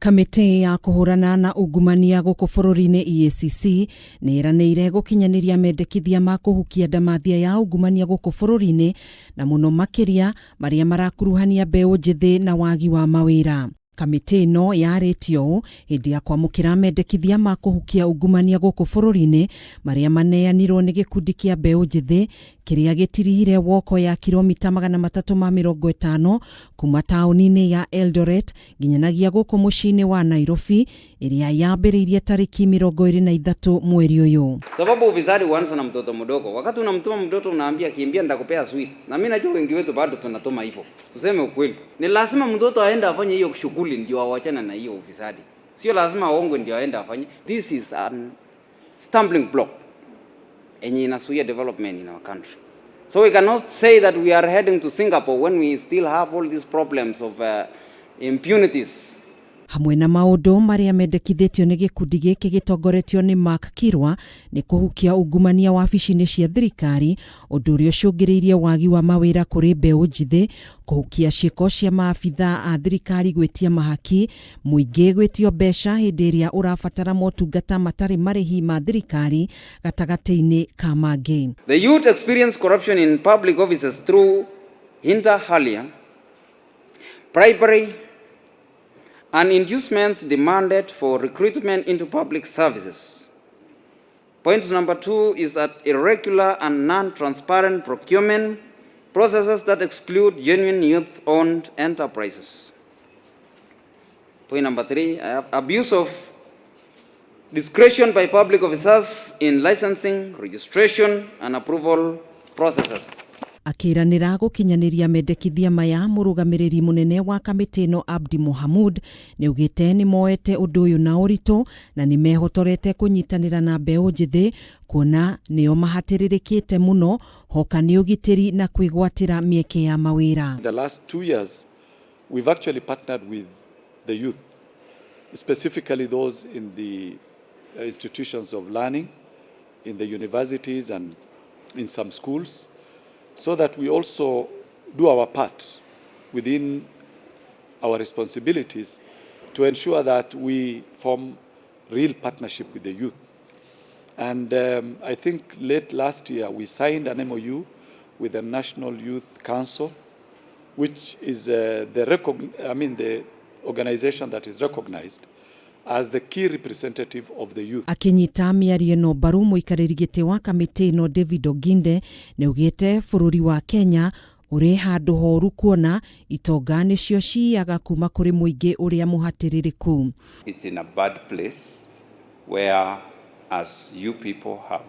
Kamĩtĩ ya kũhũrana na ungumania gũkũ bũrũri-inĩ EACC nĩ ĩranĩire gũkinyanĩria mendekithia ma kũhukia ndamathia ya ungumania gũkũ bũrũri-inĩ na mũno makĩria marĩa marakuruhania mbeũ njĩthĩ na wagi wa mawĩra. Kamĩtĩ ĩno yarĩtie ũũ hĩndĩ ya kwamũkĩra mendekithia ma kũhukia ungumania gũkũ bũrũri-inĩ marĩa maneanirwo nĩ gĩkundi kĩa mbeũ njĩthĩ kĩrĩa gĩtirihire woko ya kiromita 350 kuma taũni-inĩ ya Eldoret nginyanagia gũkũ mũciĩ-inĩ wa Nairobi ĩrĩa yambĩrĩirie tarĩki 23 mweri ũyũ. Sababu ufisadi huanza na mtoto mdogo. Wakati unamtuma mtoto unaambia kimbia, nitakupea sweet. Na mimi najua wengi wetu bado tunatuma hivyo. Tuseme ukweli. Ni lazima mtoto aende afanye hiyo shughuli ndio awachane na hiyo ufisadi. Sio lazima aongwe ndio aende afanye. This is an stumbling block yenye inazuia development in our country. So we cannot say that we are heading to Singapore when we still have all these problems of impunities. Hamwe na maũndũ marĩa mendekithĩtio nĩ gĩkundi gĩkĩ gĩtongoretio nĩ Mark Kirwa nĩ kũhukia ungumania wabici-inĩ cia thirikari, ũndũ ũrĩa ũcũngĩrĩirie wagi wa mawĩra kũrĩ mbeũ njĩthĩ, kũhukia ciĩko cia maabitha a thirikari gwĩtia mahaki, mũingĩ gwĩtio mbeca hĩndĩ ĩrĩa ũrabatara motungata matarĩ marĩhi ma thirikari gatagatĩ-inĩ ka mangĩ. The youth experience corruption in public offices through inter alia, bribery and inducements demanded for recruitment into public services. Point number two is that irregular and non-transparent procurement processes that exclude genuine youth-owned enterprises. Point number three, I have abuse of discretion by public officers in licensing, registration, and approval processes. Akĩranĩra gũkinyanĩria mendekithia maya, mũrũgamĩrĩri mũnene wa kamĩtĩ ĩno Abdi Mohamud nĩaugĩte nĩ moete ũndũ ũyũ na ũritũ na nĩ mehotorete kũnyitanĩra na mbeũ njĩthĩ kuona nĩo mahatĩrĩrĩkĩte mũno hoka nĩ ũgitĩri na kwĩgwatĩra mĩeke ya mawĩra. The last 2 years, we've actually partnered with the youth, specifically those in the institutions of learning, in the universities and in some schools, so that we also do our part within our responsibilities to ensure that we form real partnership with the youth. And I think late last year we signed an MOU with the National Youth Council, which is I mean the organization that is recognized as the key representative of the youth. Akinyita mĩario ĩno mbaru, mũikarĩri gĩtĩ wa kamĩtĩ ĩno David Oginde nĩaugĩte bũrũri wa Kenya ũrĩ handũ horu kuona itonga nĩcio ciiyaga kuma kũrĩ mũingĩ ũrĩa mũhatĩrĩrĩku. Is in a bad place where, as you people have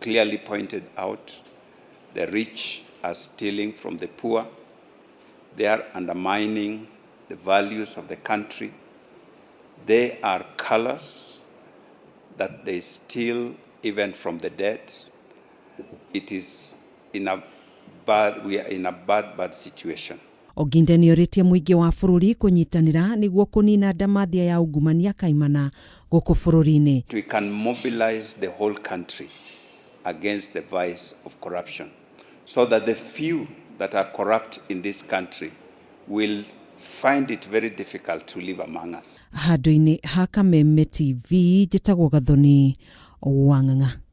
clearly pointed out, the rich are stealing from the poor. They are undermining the values of the country. They are callous that they steal even from the dead. It is in a bad, we are in a bad, bad situation. Oginde nĩorĩtie mũingĩ wa bũrũri kũnyitanĩra nĩguo kũnina ndamathia ya ungumania kaimana gũkũ bũrũri-inĩ. We can mobilize the whole country against the vice of corruption so that the few that are corrupt in this country will find it very difficult to live among us. Handũ-inĩ ha Kameme TV, njĩtagwo Gathoni Wang'ang'a.